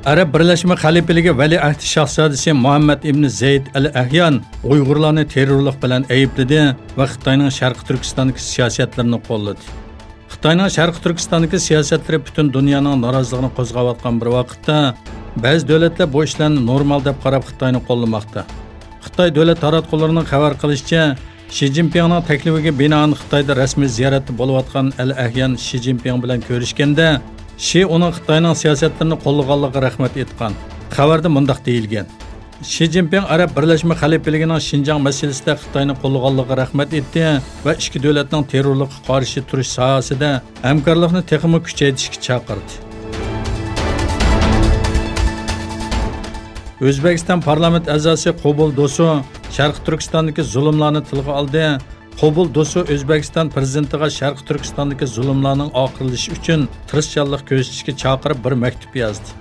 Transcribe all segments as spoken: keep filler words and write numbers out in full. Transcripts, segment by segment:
ئەرەب بىرلەشمە خەلىپىلىكى ۋەلىئەھدى شاھزادىسى مۇھەممەد ئىبنى زەيد ئەل ئەھيان ئۇيغۇرلارنى تېررورلۇق بىلەن ئەيىبلىدى ۋە خىتاينىڭ شەرقىي تۈركىستاندىكى سىياسەتلىرىنى قوللىدى. خىتاينىڭ شەرقىي تۈركىستاندىكى سىياسەتلىرى پۈتۈن دۇنيانىڭ نارازىلىقىنى قوزغاۋاتقان بىر ۋاقىتتا، بەزى دۆلەتلەر بۇ ئىشلارنى نورمال دەپ قاراپ خىتاينى قوللىماقتا. خىتاي دۆلەت تاراتقۇلىرىنىڭ خەۋەر قىلىشىچە، شى جىنپىڭنىڭ تەكلىپىگە بىنائەن خىتايدا رەسمىي زىيارەتتە بولۇۋاتقان ئەل ئەھيان شى جىنپىڭ بىلەن كۆرۈشكەندە، شى ئۇنىڭ خىتاينىڭ سىياسەتلىرىنى قوللىغانلىقىغا رەھمەت ئېيتقان. خەۋەردە مۇنداق دېيىلگەن: شى جىنپىڭ ئەرەب بىرلەشمە خەلىپىلىكىنىڭ شىنجاڭ مەسىلىسىدە خىتاينى قوللىغانلىقىغا رەھمەت ئېيتتى ۋە ئىككى دۆلەتنىڭ تېررورلۇققا قارشى تۇرۇش ساھەسىدە ھەمكارلىقنى تېخىمۇ كۈچەيتىشكە چاقىردى. ئۆزبېكىستان پارلامېنت ئەزاسى قوبۇل دوسۇ شەرقىي تۈركىستاندىكى زۇلۇملارنى تىلغا ئالدى. قوبۇل دوسۇ ئۆزبېكىستان پىرېزىدېنتىغا شەرقىي تۈركىستاندىكى زۇلۇملارنىڭ ئاخىرلىشىشى ئۈچۈن تىرىشچانلىق كۆرسىتىشكە چاقىرىپ بىر مەكتۇپ يازدى.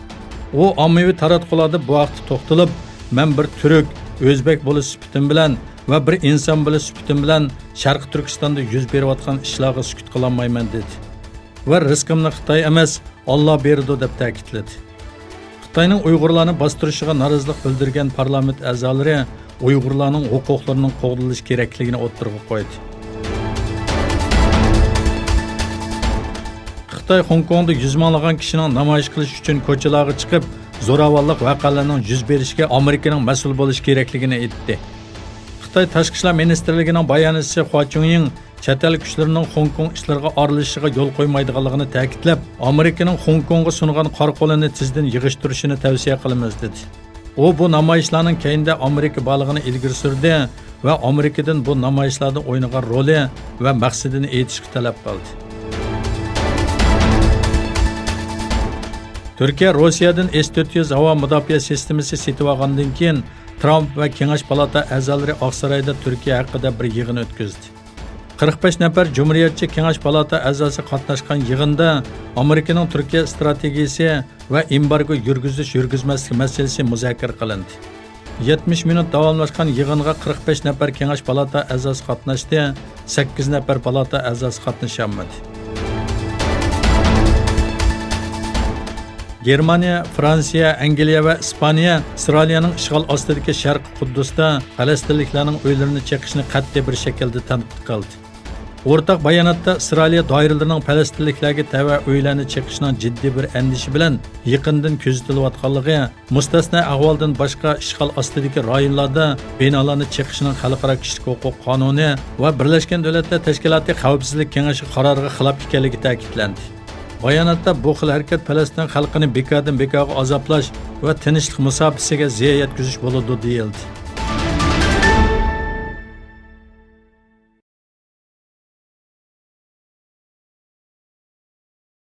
ئۇ ئاممىۋى تاراتقۇلاردا بۇ ھەقتە توختىلىپ، مەن بىر تۈرك، ئۆزبېك بولۇش سۈپىتىم بىلەن ۋە بىر ئىنسان بولۇش سۈپىتىم بىلەن شەرقىي تۈركىستاندا يۈز بېرىۋاتقان ئىشلارغا سۈكۈت قىلالمايمەن، دېدى. ۋە رىزقىمنى خىتاي ئەمەس، ئاللا بېرىدۇ، دەپ تەكىتلىدى. خىتاينىڭ ئۇيغۇرلارنى باستۇرۇشىغا نارازىلىق بىلدۈرگەن پارلامېنت ئەزالىرى ئۇيغۇرلارنىڭ ھوقۇقلىرىنىڭ قوغدىلىشى كېرەكلىكىنى ئوتتۇرىغا قويدى. خىتاي خوڭكوڭدا يۈز مىڭلىغان كىشىنىڭ نامايىش قىلىش ئۈچۈن كوچىلارغا چىقىپ، زوراۋانلىق ۋەقەلىرىنىڭ يۈز بېرىشىگە ئامېرىكىنىڭ مەسئۇل بولۇشى كېرەكلىكىنى ئېيتتى. خىتاي تاشقى ئىشلار مىنىستىرلىكىنىڭ باياناتچىسى خۇا چۈڭيىڭ چەت ئەل كۈچلىرىنىڭ خوڭكوڭ ئىشلىرىغا ئارىلىشىشىغا يول قويمايدىغانلىقىنى تەكىتلەپ، ئامېرىكىنىڭ خوڭكوڭغا سۇنغان قارا قولىنى تېزدىن يىغىشتۇرۇشىنى تەۋسىيە قىلىمىز، دېدى. ئۇ بۇ نامايىشلارنىڭ كەينىدە ئامېرىكا بارلىقىنى ئىلگىرى سۈردى ۋە ئامېرىكىدىن بۇ نامايىشلاردا ئوينىغان رولى ۋە مەقسىتىنى ئېيتىشقا تەلەپ قىلدى. تۈركىيە روسىيەدىن ئېس تۆت يۈز ھاۋا مۇداپىئە سىستېمىسى سېتىۋالغاندىن كېيىن، ترامپ ۋە كېڭەش پالاتا ئەزالىرى ئاقسارايدا تۈركىيە ھەققىدە بىر يىغىن ئۆتكۈزدى. قىرىق بەش نەپەر جۇمھۇرىيەتچى كېڭەش پالاتا ئەزاسى قاتناشقان يىغىندا ئامېرىكىنىڭ تۈركىيە ئىستراتېگىيىسى ۋە ئېمبارگو يۈرگۈزۈش-يۈرگۈزمەسلىك مەسىلىسى مۇزاكىرە قىلىندى. يەتمىش مىنۇت داۋاملاشقان يىغىنغا قىرىق بەش نەپەر كېڭەش پالاتا ئەزاسى قاتناشتى، سەككىز نەپەر پالاتا ئەزاسى قاتنىشالمىدى. گېرمانىيە، فرانسىيە، ئەنگلىيە ۋە ئىسپانىيە ئىسرائىلىيەنىڭ ئىشغال ئاستىدىكى شەرقىي قۇددۇستا پەلەستىنلىكلەرنىڭ ئۆيلىرىنى چېقىشنى قەتئىي بىر شەكىلدە تەنقىد قىلدى. ئورتاق باياناتتا ئىسرائىلىيە دائىرىلىرىنىڭ پەلەستىنلىكلەرگە تەۋە ئۆيلەرنى چېقىشنىڭ جىددىي بىر ئەندىشە بىلەن يېقىندىن كۆزىتىلىۋاتقانلىقى، مۇستەسنا ئەھۋالدىن باشقا ئىشغال ئاستىدىكى رايونلاردا بىنالارنى چېقىشنىڭ خەلقئارا كىشىلىك ھوقۇق قانۇنى ۋە بىرلەشكەن دۆلەتلەر تەشكىلاتى خەۋپسىزلىك كېڭىشى قارارىغا خىلاپ ئىكەنلىكى تەكىتلەندى. باياناتتا بۇ خىل ھەرىكەت پەلەستىن خەلقىنى بىكاردىن بىكارغا ئازابلاش ۋە تىنچلىق مۇساپىسىگە زىيان يەتكۈزۈش بولىدۇ، دېيىلدى.